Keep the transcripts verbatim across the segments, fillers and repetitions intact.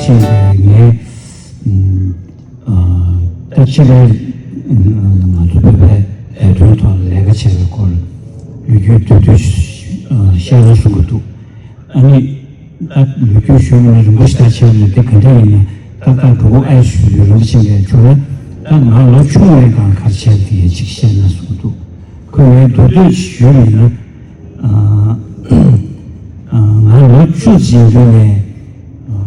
ཅེས་པའི་ངས་ད་ཕྱི་རྒྱལ་ང་ཚོ་བོད་པའི་ལས་དོན་ཐོག་ལས་ཀ་བྱས་པའི་སྐོར་ལོ་རྒྱུས་བསྡུས་བསྡུས་བཤད་ན་གསུང་གི་འདུག་ཨ་ནི་ད་ལོ་རྒྱུས་ཞུས་ནས་རིན་པོ་ཆེ་ད་བྱས་ནས་དེ་ག་འདྲ་ཡིན་ན་ཏག་ཏག་འགྲོ་གི་ཨེ་ཞུས་རིན་པོ་ཆེ་ལས་བྱུང་ན་ད་ང་ལོ་ཆུང་བའི་སྒང་ག་རེ་བྱས་པ་དེ་ཡང་ཅིག་བཤད་ན་གསུང་གི་འདུག་ཁོས་ངས་མདོར་བསྡུས་ཞུས་ཡིན་ན། ང་ལོ་བཅུ་ཙམ་རིང་ནས་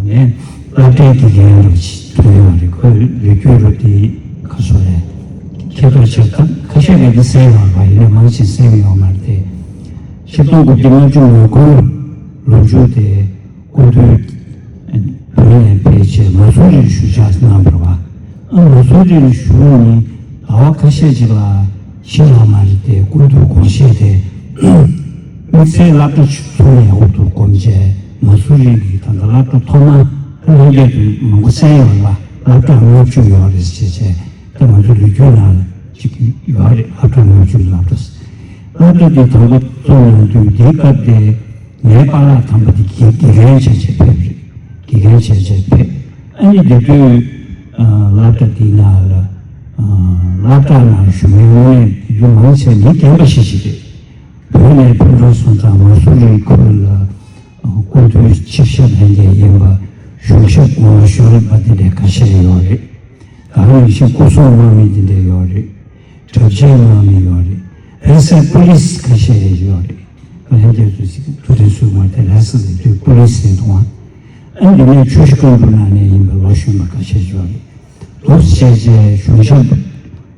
ངས་སློབ་གྲྭའི་དགེ་རྒན་རུ་ཐོན་ཡོད་རེད། ཁོས་ལོ་རྒྱུས་རུ་དེ་ཁ་སོ་རེད། ཁྱེད་ཚོ་ཆེ་ཐག་ཁ་ཤས་ཀྱིས་འདི་གསན་ཡོད་པ་ཡིན་ན་མང་ཆེ་གསན་ཡོད་མ་རེད་དེ། ཆིག་སྟོང་དགུ་བརྒྱ་ལྔ་བཅུ་ང་དགུ་ལོ་མཇུག་དེ་སྐུ་མདུན་བོད་ནས་ཕེབས་རྗེས་མ་སུ་རིར་བཞུགས་ཕྱག་གནང་བ་རེད་བ། ཨ་མ་སུ་རིར་བཞུགས་ནས་ཟླ་བ་ཁ་ཤས་ཅིག་ལ་ཕྱིན་ཡོད་མ་རེད་དེ། སྐུ་མདུན་དགོངས་བཞེས་དེ་དམིགས་བསལ་སློབ་གྲྭ་ཚུར་ཡག་པོ་འདུག་སྒོམ་བྱས་མ་སུ་རི་གི་ད་ལྟ་སློབ་གྲྭ་ཐོག་མ་ལྷན་རྒྱས་དུ་མང་པོ་གསན་ཡོད་ལ་སློབ་གྲྭ་ལྔ་བཅུ་ཡོད་རེད་ཅེས་བྱས། ད་ང་ཚོ་ལོ་རྒྱུས་ནང་ལ་ཅིག་ཡོད་རེད། སློབ་གྲྭ་ལྔ་བཅུ་སློབ་གྲྭ་སློབ་གྲྭ་དེ་དང་པོ་བཙུགས་ཡོང་དུས་དེའི་སྐབས་དེ། ངའི་པཱ་ལགས་དམ་པ་དེ་དགེ་དགེ་རྒན་བྱས་བྱས་ཕེབས་རེད། དགེ་རྒན་བྱས་བྱས་ཕེབས། ཨ་ནི་དེ་དུས་སློབ་གྲྭ་དེའི་ནང་ལ་སློབ་གྲྭ་ནང་བཞུགས་མཁན་དངོས་གནས་དེ་དུས་མང་ཆེ་མི་རྒན་པ་ཞིག་ཞིག་རེད། བོད་ནས་ཕེབས་འགྲོ་སོང་ཙང་མ་སུ་རི་ཁུལ་ལ་སྐུ་མདུན་ཆིབས་ཞབས་ལྷན་རྒྱས་ཡིན་པ་གཞུང་ཞབས་དགོངས་པ་ཞུ་རིགས་པ་དེ་འདྲ་ཁ་ཤས་ཡོད་རེད། ད་རུང་ཡིན་ཕྱིན་སྐུ་སྲུང་དམག་མི་དེ་འདྲ་ཡོད་རེད། དྲག་ཆས་དམག་མི་ཡོད་རེད། ལྷ་སའི་པུ་ལིས་ཁ་ཤས་ཡོད་རེད། ལྷན་རྒྱས་ཚོ་ཞིག་ཐུགས་རྗེ་གཟིགས་མ་དེ་ལྷ་ས་ལ་དུས་པུ་ལིས་ཡིན་འདུག་ཨང་། ཨ་འདི་ནས་ཆུ་བཞི་སྒང་དྲུག་ནང་ནས་ཡིན་པའི་ལོ་གཞོན་པ་ཁ་ཤས་ཡོད་རེད། འདུག་བྱས་བྱས་གཞུང་ཞབས་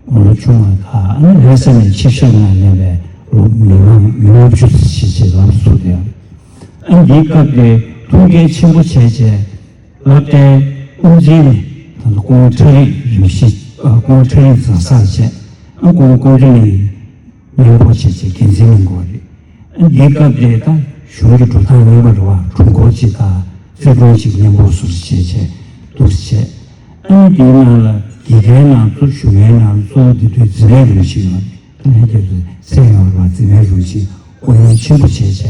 དགུང་ལོ་ཆུང་བ་དག་ཨ་ནི་ལྷ་ས་ནས་ཆིབས་ཞབས་ནང་སླེབས་པའི་ལོ་མི་མང་མི་མང་བཅུ་ཙམ་ཞིག་ལ་ལམ་སུ་བསྡད་ཡོད་རེད། ཨ་འདིའི་སྐབས་དེ་ཐུགས་འགན་ཆེན་པོ་བྱས་བྱས། སློབ་གྲྭའི་དབུ་འཛིན་ནི་ད་ལྟ་སྐུ་ངོ་ཁྲ་རིག་རིམ་བཞི། ཨ་སྐུ་ངོ་ཁྲ་རིག་རྫ་སར་བྱས། ཨ་སྐུ་ངོ་ཀུན་འདུས་ནི་སྙན་པོ་བྱས་བྱས་འགན་འཛིན་གནང་དགོས་རེད། ཨ་འདིའི་སྐབས་དེ་ད་གཞུང་གི་འགྲོ་སྟངས་རྙིང་པ་རེད་བ། དྲུང་འཁོར་གཅིག་དང་རྩིས་དྲུང་གཅིག་སྙན་པོ་ཟུར་བྱས་བྱས་འདུག་བྱས། ཨ་ནི་དེའི་ནང་ལ་དགེ་རྒན་ནང་ཚོ་ཞུ་མཁན་ནང་གཙོ་བོ་དེ་དུས་འཛིན་མའི་རིམ་བཞིན་ཡོད་རེད། ད་ལན་རྒྱབ་ཏུ་གསན་ཡོང་བ་འཛིན་མའི་རིམ་བཞིན། སྐུ་ངོ་ཆེན་པོ་བྱས་བྱས་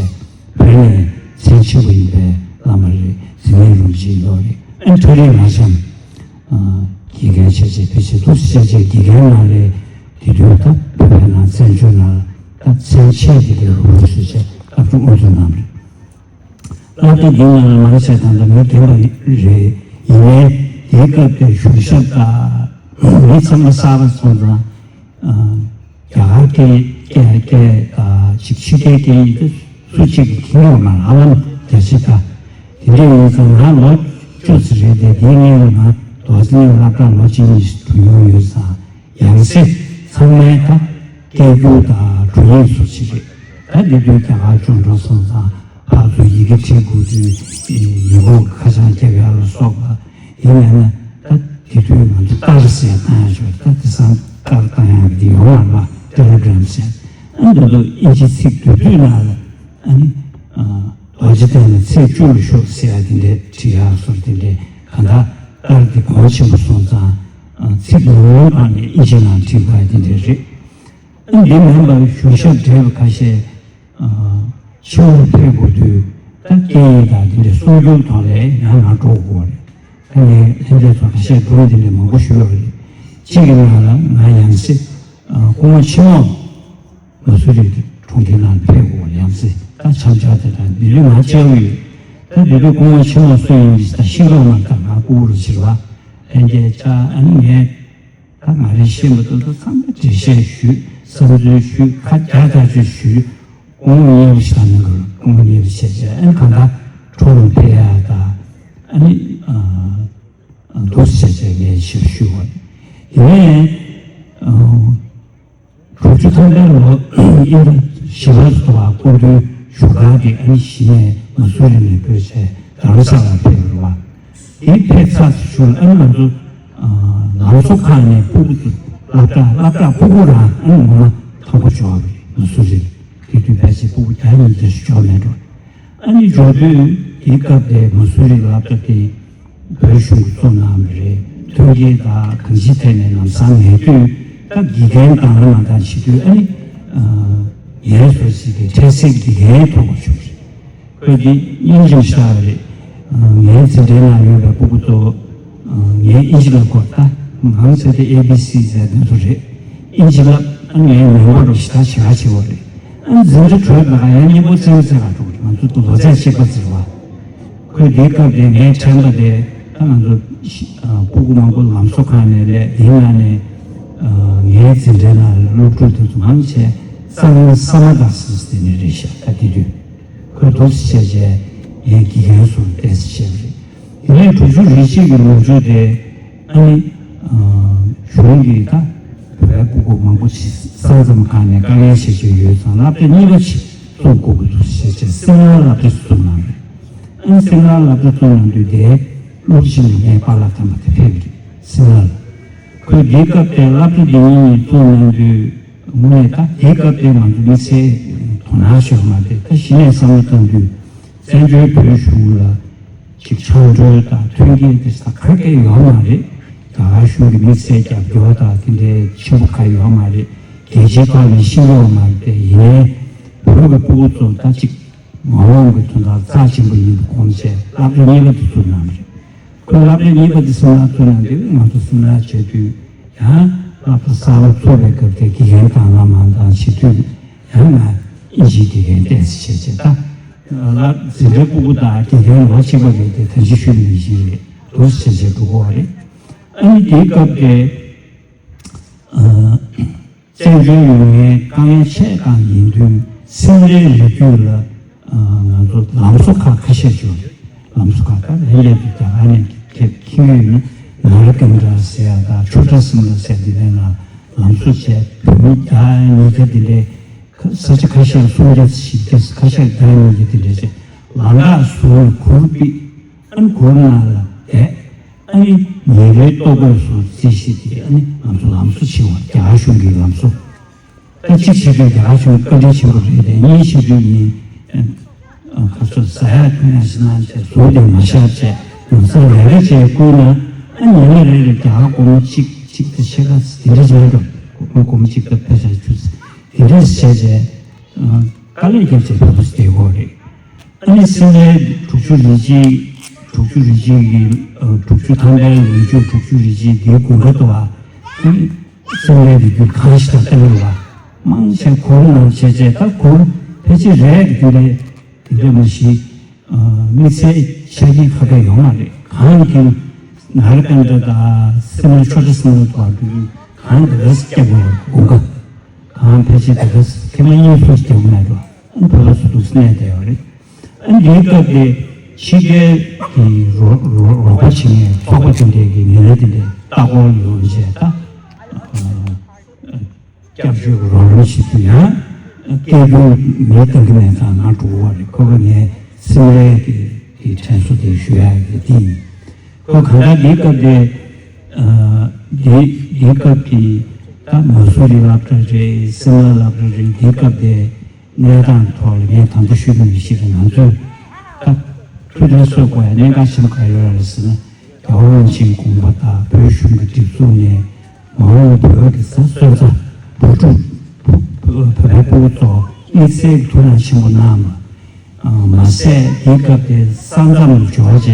བོད་ནས་མཚན་ཆེན་པོ་ཡིན་པའི་བླ་མ་རེད། འཛིན་མའི་རིམ་བཞིན་ཡོད་རེད། ཨ་ཁྲ་རིག་ང་ཤམ་དགེ་རྒན་བྱས་བྱས་ཕལ་ཆེར་འདུག་བྱས་བྱས་དགེ་རྒན་ནང་ལས་དེ་དུས་ད་བོད་པའི་ནང་བཙན་བྱོལ་ནང་ད་མཚན་ཆེ་དེ་འདྲའི་རུ་རུ་བཟོས་བྱས་སློབ་ཕྲུག་དབུ་འཛུགས་གནང་བ་རེད། སློབ་གྲྭ་འདི་ནང་ལ་མང་ཆེ་ད་ལྟ་མི་རྒན་པ་རེད། ཡིན་ནའི་དེའི་སྐབས་དེར་གཞུང་ཞབས་དང་མི་ཚང་མ་གསར་པ་སོང་ཙང་། རྒྱ་གར་སྐད་སྐད་སྐད་དང་ཅིག་ཕྱི་རྒྱལ་སྐད་ཡིན་ཏེ་སུ་གཅིག་གིས་མཁྱེན་ཡོད་མ་རེད། ཧ་ལམ་རྒྱ་ཆེ་ད། དེ་འདྲ་ཡིན་ཙང་ང་ལོ་བཅུ་ཙམ་རེད་དེ། དེའི་སྔོན་ལ་ང་རྡོ་རྗེ་གླིང་སློབ་གྲྭར་ལོ་གཅིག་གཉིས་འགྲོ་མྱོང་ཡོད་ཙང་། ཡང་སེ་ཚང་མའི་ད་སྐད་སྒྱུར་དང་དྲུང་ཡིག་སོགས་བྱེད་ཀྱི། ད་དེ་དུས་རྒྱ་གར་སྐྱོབ་འགྲོ་སོང་ཙང་ཕར་ཚུར་ཡི་གེ་བྲིས་དགོས་དུས་ཡི་གུ་ཁ་བྱང་རྒྱབ་ཡ་ལ་སོགས་པ་ཡིན་ན་ན། ད་དེ་དུས་ང་ཚོ་ཏར་ཟེར་བཏང་ཡ་ཞོར་ད་དེང་སང་ཏར་བཏང་ཡ་དེ་ཡོང་བ་ལ་ཊེ་ལེ་གྷི་རམ་ཟེར། ཨ་འདི་ཚོ་དབྱིན་ཇི་ཚིག་དེ་དུས་ནང་ལ་ཨ་ནི། རྡོ་རྗེ་གདན་ལ་ཚེས་བཅུ་ལ་བཞུགས་ཟེར་ཡ་དེ་འདྲའི་བྲིས་ཡག་སོགས་དེ་འདྲའི་གང་ལྟར་ཏར་དེ་གོང་ཆེན་པོ་སོང་ཙང་ཚིག་ཉུང་ཉུང་དང་ནི་དབྱིན་ཇི་ནང་བྲིས་དགོས་ཡ་དེ་འདྲ་རེད། ཨ་འདི་མིན་པར་གཞུང་ཞབས་བགྲེས་པ་ཁ་ཤས་ཕྱི་ལོགས་ཕེབས་དགོས་དུས་ད་སྐད་ཡིག་དང་དེ་འདྲའི་སྲུང་སྐྱོབ་ཐོག་ལ་ཡང་ང་འགྲོ་དགོས་པ་རེད། ད་ངས་ལྷན་རྒྱས་ཚོ་ཁ་ཤས་སྒྲུང་དེ་འདྲའི་མང་པོ་ཞུས་ཡོད་རེད། གཅིག་གི་ནང་ལ་ང་ཡང་སེ་སྐུ་ངོ་ཆེན་མོ། མ་སུ་རི་གྲོང་ཁྱེར་ནང་ཕེབས་དགོས་ཡང་སྲིད་ད་འཆམ་འཆམ་དེ་དང་འདི་ལུས་ང་བཅར་གྱི་ཡོད། ད་འདི་ལུས་སྐུ་ངོ་ཆེན་མོ་སུ་ཡིན་མིན་ད་ཤེས་རོགས་མ་ད་ང་ལྐུགས་རུ་ཕྱིར་བ། ལྷན་རྒྱས་ཅག་ཨ་ནི་ངས་ད་ང་རེ་ཤེས་མ་ཐུབ་ད་ཚང་མ་འགྲེལ་བཤད་ཞུས། བསམ་ཚུལ་ཞུས། ཁ་རྒྱག་རྒྱག་ཆོས་ཞུས། སྐུ་ངོ་མཉེས་པོ་ཞིག་ད་ནང་གི་སྐུ་ངོ་མཉེས་པོ་བྱས་བྱས་ཨ་ནི་གང་ལྟར་ཁྲོ་རུ་ཕེབས་ཡ་ད་ཨ་ནི་འདུག་བྱས་བྱས་ངས་ཞིབ་ཞུས་པ་ཡིན་ནའི། དྲུག་ཅུ་ཐམ་པའི་ལོ་ཨིན་ད་ཞི་བ་སོ་བ་སྐུ་མདུན་བཞུགས་སྒར་གྱི་ཨ་ནི་གཞི་ནས་མ་སུ་རི་ནས་བོད་ཆས་རྡ་རམ་ས་ལར་ཕེབས་རེད་བ། དེའི་ཕེབས་ཚར་ཞུ་ཨ་ནི་ང་ཚོ་ལམ་བཟོ་ཁང་ནས་སྤུ་གུ་ཚོ་སློབ་གྲྭ་སློབ་གྲྭ་སྤུ་གུ་རང་ཨ་ནི་ངོ་མ་མཐོང་པོ་བྱུང་བ་རེད། མ་སུ་རི་དེ་དུས་ཕལ་ཆེར་སྤུ་གུ་བརྒྱ་ཉིས་བརྒྱ་ཞིག་བྱུང་མེད་འགྲོ། ཨ་ནི་འབྱོར་དུས་དེའི་སྐབས་དེ་མ་སུ་རི་སློབ་གྲྭ་དེ། བོད་གཞུང་གིས་བཙུགས་གནང་བ་རེད། མཐུན་རྐྱེན་དང་གང་ཅིའི་ཐད་ནས་ལམ་སང་མེད་དུས་ད་དགེ་རྒན་དང་ལ་མ་དང་བྱེད་དུས་ཨ་ནི། ངའི་སོ་སོ་གི་འཕྲལ་སེལ་དགེ་རྒན་ཐོབ་པ་བྱུང་རེད། ཁོས་འདི་སྙིང་རྗེ་མོ་ཞེ་དྲག་རེད། ངའི་འཛིན་གྲྭའི་ནང་ཡོད་པའི་སྤུ་གུ་ཚོ། ངའི་ཨིན་ཇི་བསླབ་སྐོར་ད་ང་ཚོ་དེ་ཨེ་བི་སི་ཟེར་དེ་ཚོ་རེད། ཨིན་ཇི་བསླབ་ཨ་ངའི་མི་འབོར་རེ་ཞིག་ད་བྱེད་ཁ་བྱེད་པ་རེད། ཨ་འཛིན་གྲྭ་གྲོལ་ད་ག་ཡང་གཉིས་པོ་བཙན་བཙན་ལ་འགྲོ་གི་ང་ཚོ་ལོ་ཚད་གཅིག་པ་ཟེར་བ། ཁོས་འདིའི་སྐབས་དེ་ངའི་དྲན་པ་དེ་ད་ང་ཚོ་ཤི་ཨ་སྤུ་གུ་མང་པོ་ལམ་བཟོ་ཁང་ནས་སླེབས་དེའི་ནང་ནས་ཨ་ངའི་འཛིན་གྲྭའི་ནང་ལ་སློབ་ཕྲུག་དེ་ཚོ་མང་ཆེ་ས་ལམ་ས་མ་དང་སི་སི་དེ་ནས་རེད་ཤག་ད་དེ་དུས་ཁོས་འདུག་སེ་བྱས་བྱས་ངའི་དགེ་རྒན་ཚོར་བསྟན་ས་བྱས་པ་རེད། དེ་ནས་དྲུག་ཅུ་རེ་གཅིག་གི་ལོ་མཇུག་དེ་ཨ་ནི་ཨ་གཞུང་གིས་ད་བོད་པའི་སྤུ་གུ་མང་པོ་ཞིག་ས་མཚམས་ཁག་ནས་དཀའ་ངལ་ཆེ་ཤོས་ཡོད་ཙང་སློབ་གྲྭ་གཉིས་པ་ཞིག་བཙུགས་དགོས་ཀྱི་འདུག་ཟེར་བྱས་སིམ་ལར་སློབ་གྲྭ་ཞིག་བཙུགས་གནང་རེད། ཨ་ནི་སིམ་ལར་སློབ་གྲྭ་བཙུགས་གནང་དུས་དེའི་སློབ་སྤྱི་ནས་ངའི་པཱ་ལགས་དམ་པ་དེ་ཕེབས་རེད་སིམ་ལར་ལ། ཁོས་དེའི་སྐབས་དེ་སློབ་གྲྭ་འདི་གཉིས་བཙུགས་གནང་དུས་དངོས་གནས་ད་དེའི་སྐབས་དེ་ང་ཚོ་མི་ཚེ་དོ་སྣང་ཤོར་མ་རེད། ད་གཞི་ནས་བསམ་བློ་བཏང་དུས་བཙན་བྱོལ་བོད་གཞུང་ལ། ཅིག་ཆང་འགྲོས་དང་མཐུན་རྐྱེན་དེ་ས་ག་གེ་ཡོད་མ་རེད། རྒྱ་གར་གཞུང་གི་དམིགས་བསལ་རྒྱབ་སྐྱོར་དང་དེ་འདྲའི་ཆེན་པོ་ག་ཡོད་མ་རེད། རྒྱལ་སྤྱིའི་ཐོག་ནས་ཤེས་ཡོད་མ་རེད་དེ་ཡིན་ནའི་བོད་ཀྱི་སྤུ་གུ་ཚོ་ད་ཅིག་མ་འོངས་ཀྱི་དོན་དག་རྩ་ཆེན་པོ་ཡིན་པ་དགོངས་བྱས་སློབ་གྲྭ་གཉིས་པ་དེ་བཙུགས་གནང་བ་རེད། ཁོས་སློབ་གྲྭ་གཉིས་པ་དེ་སིམ་ལར་བཙུགས་གནང་དུས་ང་ཚོ་སིམ་ལར་བྱས་དུས་ཡང་སློབ་གྲྭ་གསར་པ་བཙུགས་པའི་སྐབས་དེ་དགེ་རྒན་དང་བླ་མ་དང་བྱེད་དུས་ཡང་ང་ཨིན་ཇིའི་དགེ་རྒན་བསྟེན་ཟེར་བྱས་བྱས་ད། ལ་འཛིན་གྲྭའི་སྤུ་གུ་དང་དགེ་རྒན་ལོ་གཅིག་པ་རེད་དེ་ད་ཅི་ཞུ་ནི་ཞིག་རེད་འདུག་ཟེར་བྱས་འགྲོ་གི་ཡོད་རེད། ཨ་ནི་དེའི་སྐབས་དེ་བཙན་བྱོལ་ཡོང་མཁན་དཀའ་ངལ་ཆེ་གང་ཡིན་དུས་སིམ་ལའི་རི་རྒྱུད་ལ་ང་ཚོ་ལམ་བཟོ་ཁག་ཁ་ཤས་ཅིག་ཡོད་རེད། ལམ་བཟོ་ཁག་ད་ལྷན་རྒྱས་ཀྱི་རྒྱ་གར་ནས་ཁྱེད་ཁྱེད་ཡོད་ན་ནཱ་ར་ཀན་ཌ་ཟེར་ཡ་དང་ཆོ་ཊ་སིམ་ལ་ཟེར་འདི་ནས་ལ་ལམ་བཟོ་བྱས་བོད་མི་བརྒྱ་ཉིས་བརྒྱ་འདི་འདྲའི་ས་ཆ་ཁ་ཤས་སུམ་བརྒྱ་བཞི་བརྒྱ་ཁ་ཤས་བརྒྱ་ཉིས་བརྒྱ་དེ་འདྲ་བྱས་ལམ་ཁ་བཟོས་གུར་ཕུབ། ཨ་ནི་གུར་ནང་ལ་བསྡད། ཨ་ནི་ཉིན་རེའི་ལྟོ་གོས་སོགས་རྩིས་གཞི་དེ་ཨ་ནི་ང་ཚོ་ལམ་བཟོ་བྱེད་པ་རྒྱ་གར་གཞུང་གི་ལམ་བཟོ། ད་གཅིག་བྱེད་དུས་རྒྱ་གར་གཞུང་བཀའ་དྲིན་ཆེན་པོ་རེད་དེ་གཉིས་བྱེད་དུས་ནི་ཁ་ཚོད་ཟ་ཡག་འཐུང་ཡག་ཞིག་གནང་བྱས་ཟུར་དེ་མ་བཞག་བྱས་ལམ་སང་ལས་ཀ་བྱས་བསྐུལ་ན་ཨ་ཉི་མ་རེ་རེ་རྒྱ་གར་སྒོར་མོ་གཅིག་གཅིག་དང་ཕྱེད་ཀ་དེ་འདྲ་བྱས་འགྲོ། སྒོར་མོ་གཅིག་དང་ཕྱེད་ཀ་ཅུ་དེ་འདྲ་བྱས་བྱས། དཀའ་ལས་བརྒྱབ་བྱས་བོད་པ་ཞིག་བསྡད་ཡོད་རེད། ཨ་ནི་སིམ་ལའི་དྲུག་ཅུ་རེ་གཅིག་དྲུག་ཅུ་རེ་གཅིག་གི་དྲུག་ཅུ་ཐམ་པའི་ལོ་མཇུག་དྲུག་ཅུ་རེ་གཅིག་འདིའི་དགུན་ཁ་དུ་བ། ཨ་ནི་སིམ་ལའི་རི་རྒྱུད་གང་ཞིག་དང་བསྟན་ཡོད་པ། མང་ཆེ་གུར་ནང་བྱས་བྱས་ད་གུར་ཕལ་ཆེར་རེད་རྒྱུ་རེད། དེ་འདྲ་མ་གཞི། དམིགས་བསལ་ཆ་རྐྱེན་ཁ་ཁ་ཡོད་མ་རེད། གང་ཡིན་ནཱ་ར་ཀན་ཌ་དང་སིམ་ལ་ཆོ་ཊ་སིམ་ལ་དུ་བ་དུས་གང་དེ་ག་སྐྱབས་དགོས་དགུན་ཁ། གང་ཕལ་ཆེར་དེ་ག་ཁེ་མ་གཉིས་ལྷོད་སྐྱབས་མེད་འགྲོ། ཨ་ནི་བོད་པ་ཚོ་འདུག་སེ་གནས་བསྡད་ཡོད་རེད། ཨ་ནི་འདིའི་སྐབས་དེ་ཕྱི་རྒྱལ་གྱི་རོགས་རོགས་རོགས་པ་བྱེད་མཁན་ཚོགས་པ་དེ་འདྲས་ཀྱི་མི་སྣ་དེ་འདྲས་ལྟ་སྐོར་ཡོང་བྱས་ད། སྐྱབས་བཅོལ་གྱི་རོགས་རམ་བྱེད་དུས་ཡང་སྐད་སྒྱུར་མི་གཏོང་གི་མེད་ཙང་ང་འགྲོ་གི་ཡོད་རེད། ཁོ་ག་ངའི་སིམ་ལའི་གི་གི་དྲན་གསོ་དེ་ཞུ་ཡག་གི་དེ་ཡིན། ཁོ་གང་ལྟར་འདིའི་སྐབས་དེ། འདི་འདིའི་སྐབས་ཀྱི་ད་མ་སུ་རི་སློབ་གྲྭ་རེད། སིམ་ལ་སློབ་གྲྭ་རེད། འདིའི་སྐབས་དེ་གནས་སྟངས་ཐོག་ལ་ངས་ད་ལྟ་ཞུ་དུས་ཞིག་ལ་ང་ཚོས་ད་ཐུགས་ཕན་གསོས་དགོས་ཡ་གནད་འགག་ཆེན་པོ་ག་རེ་ཡོད་རེད་ཟེར་ན། རྒྱལ་བ་དབང་ཆེན་དགོངས་པ་དང་བོད་གཞུང་གི་སྒྲིག་འཛུགས་ནས་མ་འོངས་བོད་ཀྱི་བཟའ་གསོལ་ཚ་བུ་ཕྲུག་བོད་པའི་སྤུ་གུ་ཚོ་དམིགས་བསལ་གྱི་ཐུགས་སྣང་ཆེན་པོ་གནང་བ། མ་ཟད་དེའི་སྐབས་དེ་ས་མཚམས་ལ་འབྱོར་བྱས་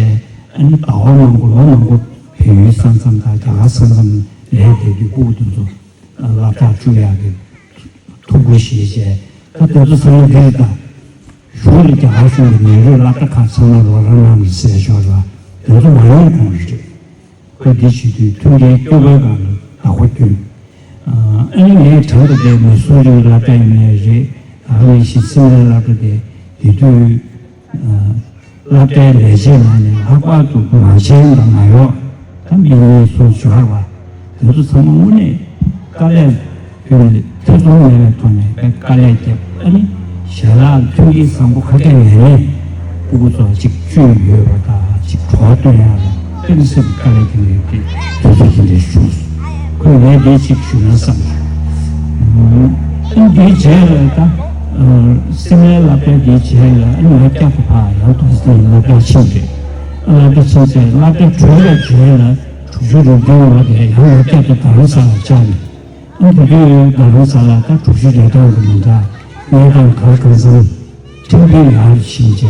ཨ་ནི་ཟླ་བ་མང་པོ་ལོ་མང་པོ་བལ་ཡུལ་ས་མཚམས་དང་རྒྱ་གར་ས་མཚམས་ལ་བསྡད་དུས་སྤུ་གུ་དེ་ཚོ་སློབ་གྲྭར་བཅུག་ཡག་གི་ཐུགས་ཁུར་བཞེས་བྱས་ད་དེ་ཚོ་ཚང་མ་འདི་རེད་ད། གཞུང་ལ་རྒྱ་གར་གཞུང་གི་མི་རིགས་སློབ་གྲྭ་ཁག་ཚང་མ་རོགས་རམ་གནང་གི་ཟེར་ཞོར་ལ་དེ་ཚོ་མ་ཡོང་གོང་རེད། ཁོས་འདི་བྱེད་དུས་མཐུན་རྐྱེན་སྐྱོ་བོའི་སྒང་ལ་བདག་པོ་བསྐྱོན། ཨ་ནི་ངས་དྲན་པ་དེ་མི་སུ་རིའི་སློབ་གྲྭ་ཡིན་ནའི་རེད། ད་ག་ནང་བཞིན་སིམ་ལའི་སློབ་གྲྭ་དེ་དེ་དུས་སློབ་གྲྭའི་ལས་བྱེད་ནང་ནས་ལྷག་པར་དུ་མང་ཆེན་དང་ནང་ཡོག་ད་མི་གཉིས་སུ་འབྱོར་བ་དེ་ཚོ་ཚང་མ་དངོས་གནས་དཀའ་ལས་ཕུལ་ནས་ཐེ་ཚོམ་མེད་པའི་ཐོག་ནས་དཀའ་ལས་བརྒྱབ། ཨ་ནི་ཞལ་ལག་མཐུན་རྐྱེན་བཟང་པོ་ཁ་གཏད་ནས་ནས་སྤུ་གུ་ཚོ་གཅིག་བཅུད་ཡོད་པ་དང་གཅིག་གྲོགས་སྟོན་ཡག་ལ་དཔེ་མི་སྲིད་པའི་དཀའ་ལས་ཐེབས་ཡོད་པའི་དུས་ཚོད་དེ་འདྲ་བྱུང་སོང་། ཁོས་ངས་འདི་གཅིག་ཞུ་ན་བསམ་སོང་། ཨ་ནི་འདིའི་རྗེས་ལ་ད་སིམ་ལའི་སློབ་གྲྭ་འདིའི་རྗེས་ལ་ཨ་ནི་ང་བསྐྱར་དུ་ཕར་ཡང་ཏོག་ཙམ་སློབ་གྲྭར་ཕྱིན་རེད། སློབ་གྲྭ་ཕྱིན་ཚེ་སློབ་གྲྭ་གྲོལ་བའི་རྗེས་ལ་དྲུག་ཅུ་རེ་བདུན་ལོ་དེ་ཡང་ང་བསྐྱར་དུ་རྡ་རམ་ས་ལར་བཅར་ནས། ཨ་ནི་དེ་དུས་རྡ་རམ་ས་ལ་ད་དྲུག་ཅུ་རེ་གྲངས་ཀྱི་མི་འདྲ་གནས་སྟངས་གང་གང་འཚམ་ཁྲིམས་མཐུན་ཡར་ཕྱིན་བྱས་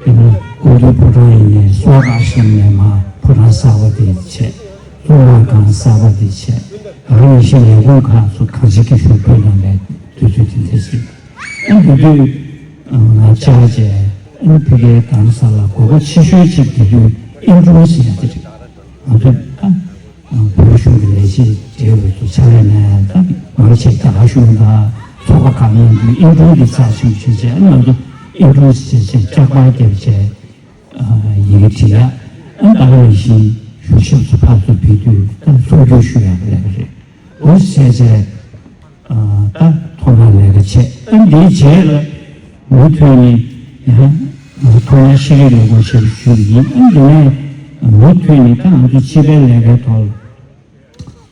ཡིན་ན་ ཀོང་སྟོན་ཕོ་བྲང་ཡིན་ནའི་སོག་རག་ཤམ་ནས་མར་ཕོ་བྲང་གསར་པ་དེ་བྱས། གཙུག་ལག་ཁང་གསར་པ་དེ་བྱས། ད་ག་ནང་བཞིན་ལས་ཁུངས་ཁག་ཚོ་གང་ཅི་གི་ཞུགས་འབུལ་གནང་བའི་དུས་ཚོད་དེ་འདྲ་ཞིག་ཨ་འདི་དུས་ང་བཅར་བྱས། ཨ་ནི་ཕ་གིའི་རྡ་རམ་ས་ལ་གོ་སྐབས་ཆེ་ཤོས་ཅིག་དེ་དུས་ཨིན་ཀྲུང་ཟེར་ཡ་དེ་རེད། ང་ཚོ་ད་བོད་གཞུང་གི་ལས་བྱེད་བགྲེས་པོ་ཚོ་ཕྱག་ལས་གནང་ཡ་ད་མང་ཆེ་རྒྱ་གར་གཞུང་དང་ཚོགས་པ་ཁག་གནང་དུས་ཨིན་ཀྲུང་གི་རྩ་ཆེན་པོ་བྱས་བྱས། ཨ་ནི་ང་ཚོ་ཨིན་ཀྲུང་ཟེར་བྱས་བྱས་ལྕགས་པར་བརྒྱབ་བྱས། ཡི་གེ་བྲིས་ཡ། ཨ་ད་ག་ནང་བཞིན་གཞུང་ཞབས་སུ་ཕར་ཚུར་ཕེབས་དུས་ད་ཚོགས་རྒྱུགས་ཞུ་ཡག་ལས་ཀ་རེད། འོ་བྱས་བྱས། ད་ཐོག་མར་ལས་ཀ་བྱས། ཨ་འདིའི་རྗེས་ལ་མུ་མཐུད་ནས་ཡང་ཐོག་མར་ཤེས་རིག་ལས་ཁུངས་ཞབས་ཞུ་ཡིན། ཨ་འདི་ནས་མུ་མཐུད་ནས་ད་ང་ཚོ་སྤྱི་པའི་ལས་ཀའི་ཐོག་ལ་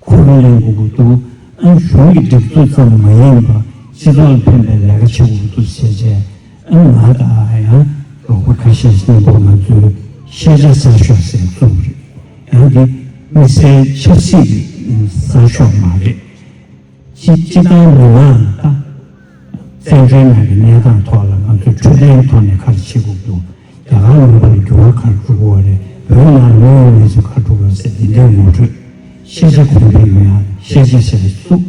ཁོ་རང་ལེན་དགོས་ཀྱི་འདུག་ཨ་གཞུང་གི་སྒྲིག་འཛུགས་ཙམ་མ་ཡིན་པ་སྤྱི་ཚོགས་ལ་ཕན་པའི་ལས་ཀ་བྱེད་དགོས་ཀྱི་འདུག་ཟེར་བྱས། ཨ་ང་དང་ཡང་རོགས་པ་ཁ་ཤས་མཉམ་པོ་ང་ཚོའི་ཤེས་བྱ་གསར་ཤོག་ཟེར་བཙུགས་པ་རེད། ཡང་འདི་དམིགས་བསལ་ཆབ་སྲིད་ཀྱི་གསར་ཤོག་མ་རེད། སྤྱི་སྤྱི་བཏང་མི་མང་ད་བཙན་བྱོལ་ནང་གི་གནས་སྟངས་ཐོག་ལ་ང་ཚོས་འཕྲོད་བསྟེན་ཐོག་ནས་ག་རེ་བྱེད་དགོས་འདུག་རྒྱ་གར་ལུང་པ་ལ་འགྱུར་བ་ག་རེ་འགྲོ་གི་ཡོད་རེད། བོད་ནང་ལ་དངོས་ཡོད་གནས་ཚུལ་ག་རེ་འགྲོ་གི་ཡོད་ཟེར་འདི་འདྲའི་ངོ་སྤྲོད། ཤེས་བྱ་གོང་འཕེལ་ཡོང་ཡ་ཤེས་བྱ་ཟེར་བ་བཙུགས།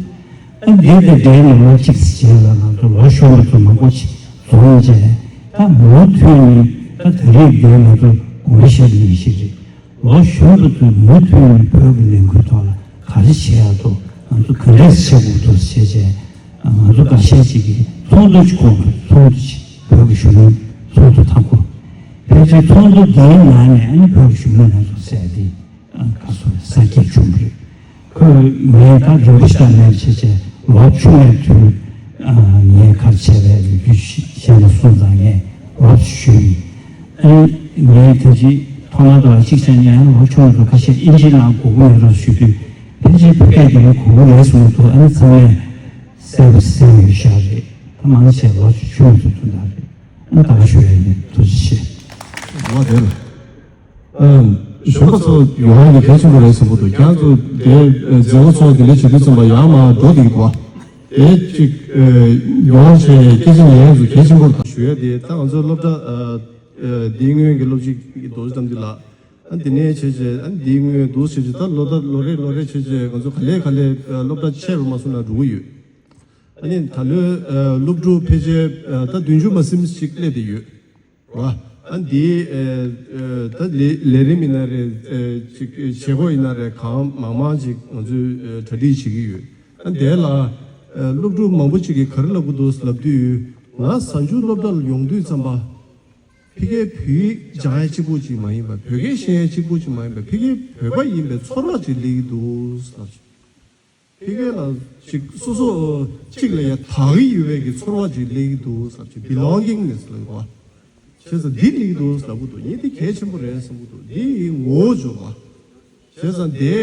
ཨ་འདི་དེ་འདྲའི་ལོ་ངོ་གཅིག་ཙམ་རྗེས་ལ་ང་ཚོ་ལོ་གཞོན་པ་ཚོ་མང་པོ་ཞིག་འཛོམས་བྱས། ད་མུ་མཐུད་ནས་ད་ད་རེས་འདིར་ང་ཚོ་དགོངས་པ་བཞེས་པ་ཡིན་ཞིག་རེད། ལོ་གཞོན་པ་ཚོས་མུ་མཐུད་ནས་བོད་ཀྱི་ལས་འགུལ་ཐོག་ལ་ག་རེ་བྱེད་ཡག་འདུག་ང་ཚོ་ག་འདྲས་བྱེད་དགོས་འདུག་ཟེར་བྱས། ང་ཚོ་འགའ་ཤས་ཅིག་གིས་ཚོགས་འདུ་ཅིག་བསྐོང་དགོས། ཚོགས་འདུ་ཅིག་བོད་ཀྱི་གཞོན་ནུ་ཚོགས་འདུ་དང་པོ། ཕལ་ཆེར་ཚོགས་འདུ་འདིའི་ནང་ནས་ཨ་ནི་བོད་ཀྱི་གཞོན་ནུ་ལྷན་ཚོགས་ཟེར་ཡ་དེ་ག་སོ་གསར་སྐྱེས་བྱུང་བ་རེད། ཁོས་ངས་ད་རིན་པོ་ཆེ་དང་ལེན་བྱས་བྱས་ལོ་བཅུ་ནས་དུས་ངས་ག་རེ་བྱས་པའི་ལོ་རྒྱུས་ཤེས་ནས་སོང་ཙང་ངས་ལོ་ཞུས་ཡིན། ཨ་ནི་ངས་ད་ཅི་ཐོག་མར་དུ་གཅིག་བྱས་ནས་ལོ་ཆུང་བ་ཚོ་ཁ་ཤས་དབྱིན་ཇི་ནང་གོ་གི་མེད་འགྲོ་ཞུ་དུས། ཕལ་ཆེར་བོད་སྐད་ཀྱི་ནི་གོ་གི་རེད་གསུངས་འདུག་ཨ་ནི་ཚང་མས་གསལ་པོ་གསལ་ཡོད་ཤག་རེད། ད་མང་ཆེ་ལོ་ཆུང་ཚོ་ཚོ་འདྲ་རེད། ཨ་ནི་ད་ག་ཞུ་ཡ་ཡིན། ཐུགས་རྗེ་ཆེ། ལོ་དེ་ལ། ཨམ། གཞོན་པ་ཚོ་ཡོང་བ་ནི་གལ་ཆེན་པོ་རེད་བསམ་གྱི་འདུག་ཁྱེད་ཚོ་དེ་མཛད་སྒོ་ཚོགས་དེ་འདྲ་བྱེད་དུས་ཙམ་པ་ཡར་མར་འགྲོ་བསྡད་ཀྱི་འདུག་དེ་གཅིག་ཡོང་བྱས་སྐད་ཆ་ཉན་ཡག་ཚོ་གལ་ཆེན་པོ་རེད། ཞུ་ཡ་དེ་ད་ང་ཚོའི་སློབ་གྲྭ་འདིའི་སྔོན་གྱི་སློབ་སྤྱི་རྡོ་རྗེ་དམ་འཛིན་ལགས། ཨ་འདི་ནས་བྱས་བྱས་ཨ་འདིའི་སྔོན་འདུག་བྱས་བྱས་ད་ལོ་ད་ལོ་རེ་ལོ་རེ་བྱས་བྱས་ང་ཚོ་ག་ལེ་ག་ལེ་སློབ་གྲྭ་ཆད་པ་མ་སོང་ན་འགྲོ་གི་ཡོད། ཨ་ནི་ད་ལོའི་སློབ་ཕྲུག་ཕལ་ཆེར་ད་བདུན་ཅུ་མ་ཟིན་ཞིག་སླེབས་བསྡད་ཡོད། ར། ཨ་འདི་ད་ལས་ལས་རིམ་ཡིན་ན་རེད། ཅིག་བྱེད་སྒོ་ཡིན་ན་རེད། གང་མང་མང་ཅིག་ང་ཚོས་གྲ་སྒྲིག་བྱེད་ཀྱི་ཡོད། ཨ་འདི་ལ་སློབ་ཕྲུག་མང་པོ་ཅིག་གིས་ག་རེ་ལབ་ཀྱི་འདུག་ལབ་དུས། ང་གཟའ་མཇུག་སློབ་གྲྭ་ལ་ཡོང་དུས་ཙམ་པ་ཕ་གིའི་བོད་ཡིག་སྦྱང་ཡ་གཅིག་པུ་ཅིག་མ་ཡིན་པ། བོད་སྐད་ཤེས་ཡ་གཅིག་པུ་ཅིག་མ་ཡིན་པ། ཕ་གིའི་བོད་པ་ཡིན་པའི་ཚོར་བ་ཅིག་སླེབས་ཀྱི་འདུག་ལབ། ཕ་གི་ལ་ཅིག་སོ་སོ་གཅིག་ལ་ཡ་དག་གི་ཡོད་པའི་གི་ཚོར་བ་ཅིག་སླེབས་ཀྱི་འདུག་ཟེར་ཅིག་བི་ལོང་གིང་ནེ་སི་ལབ་པ། བྱས་ཙང་འདི་སླེབས་ཀྱི་འདུག་ལབ་ཀྱི་འདུག་ངས་འདི་གལ་ཆེན་པོ་རེད་བསམ་གྱི་འདུག་འདི་ཡི་ངོ་བོ་འཇོག་པ། བྱས་ཙང་དེ་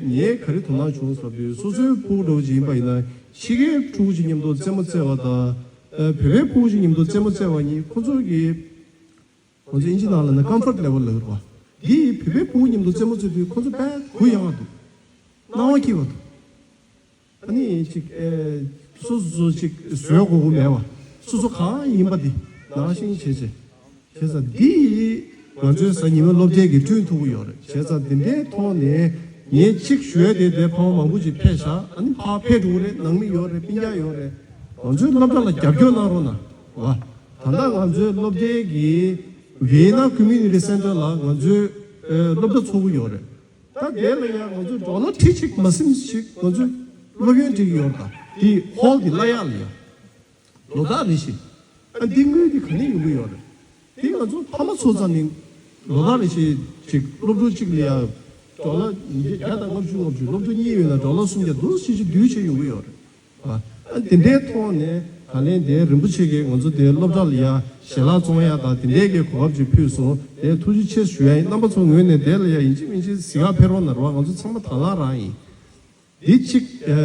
ངས་ག་རེ་དོ་སྣང་བྱུང་ཟེར་བ་དུས། སོ་སོའི་ཕྲུ་གུ་འདྲ་བོ་ཅིག་ཡིན་པ་ཡིན་ན་ཕྱི་རྒྱལ་ཕྲུ་གུ་ཅིག་མཉམ་དུ་རྩེད་མོ་རྩེ་བ་དང་། བོད་པའི་ཕྲུ་གུ་ཅིག་མཉམ་དུ་རྩེད་མོ་རྩེ་བ་གཉིས་ཁོ་ཚོ་གི་ང་ཚོ་ཨིན་ཇི་ནང་ལ་ན་ཀམ་ཕོར་ཊི་ལེ་ཝལ་ལབ་ཀྱི་རེད་པ། འདི་བོད་པའི་ཕྲུ་གུ་མཉམ་དུ་རྩེད་མོ་རྩེ་དུས་ཁོ་ཚོ་དཔེ་གུ་ཡངས་པ་འདུག་སྣང་བ་སྐྱིད་པ་འདུག་ཨ་ནི་ཅིག་ཨེ། སོ་སོ་སོ་ཅིག་བཟོས་དགོས་མཁོ་མེད་པ། སོ་སོ་གང་ཡིན་པ་འདི་ནང་བཞིན་བྱས་བྱས། བྱས་ཙང་འདི་ཡིས་ང་ཚོའི་གཟའ་ཉི་མའི་སློབ་གྲྭའི་གི་བསྐྲུན་ཐུབ་ཀྱི་ཡོད་རེད། བྱས་ཙང་འདི་འདྲའི་ཐོག་ནས་ངས་གཅིག་ཞུ་ཡ་དེ། དེ་ཕ་མ་མང་པོ་ཅིག་ཕེབས་ཤག་ཨ་ནི་ཕར་ཕེབས་འགྲོ་གི་རེད། ནང་མི་ཡོད་རེད། སྤུན་ཀྱག་ཡོད་རེད། ང་ཚོའི་སློབ་གྲྭ་ལ་རྒྱབ་སྐྱོར་གནང་རོགས་གནང་། ད་ལྟ་ང་ཚོའི་སློབ་གྲྭའི་གི་ཝི་ཡེ་ན་ཀོ་མིའུ་ནི་ཊི་སེན་ཊར་ལ་ང་ཚོའི་ཨེ་སློབ་གྲྭ་ཚོགས་ཀྱི་ཡོད་རེད། ད་དེ་ལ་ཡང་ང་ཚོའི་ཌོ་ལར་ཁྲི་གཅིག་མ་ཟིན་ཞིག་ང་ཚོའི་སློབ་ཡོན་སྤྲད་ཀྱི་ཡོད་རེད། ད་དེ་ཧོལ་དེ་གླ་ཡག་ལ་ཡང་ལོ་ལྟར་རེ་བཞིན། ཨ་འདི་དངུལ་དེ་ག་ནས་ཡོང་གི་ཡོད་རེད། དེ་ང་ཚོ་ཕ་མ་ཚོ་ཚང་ནས་ལོ་ལྟར་རེ་བཞིན་ཅིག་སློབ་ཕྲུག་གཅིག་ལ་ཡང་ཌོ་ལར་ཉིས་བརྒྱ་དང་ལྔ་བཅུ་ལྔ་བཅུ། སློབ་ཕྲུག་གཉིས་ཡོད་ན་ཌོ་ལར་སུམ་བརྒྱ་འདུག་སེ་བྱས་བསྡུས་བྱས་ཡོང་གི་ཡོད་རེད། ཨ་དེ་འདྲའི་ཐོག་ནས་ད་ལན་དེ་རིན་པོ་ཆེ་གིས་ང་ཚོ་དེ་སློབ་གྲྭ་ལ་ཡ་ཞལ་ལག་བཙོང་ཡ་དང་དེ་འདྲའི་གི་གོ་སྐབས་ཅིག་ཕུལ་སོང་། དེ་ཐུགས་རྗེ་ཆེ་ཞུ་ཡ་ཡིན། རྣམ་པ་ཚོ་ངོས་ནས་དེ་ལ་ཡ་ཡིན་གཅིག་མིན་གཅིག་གཟིགས་ག་ཕེབས་རོགས་གནང་རོགས། ང་ཚོ་ཚང་མ་དང་བླངས་རང་ཡིན། འདི་གཅིག་ཨ་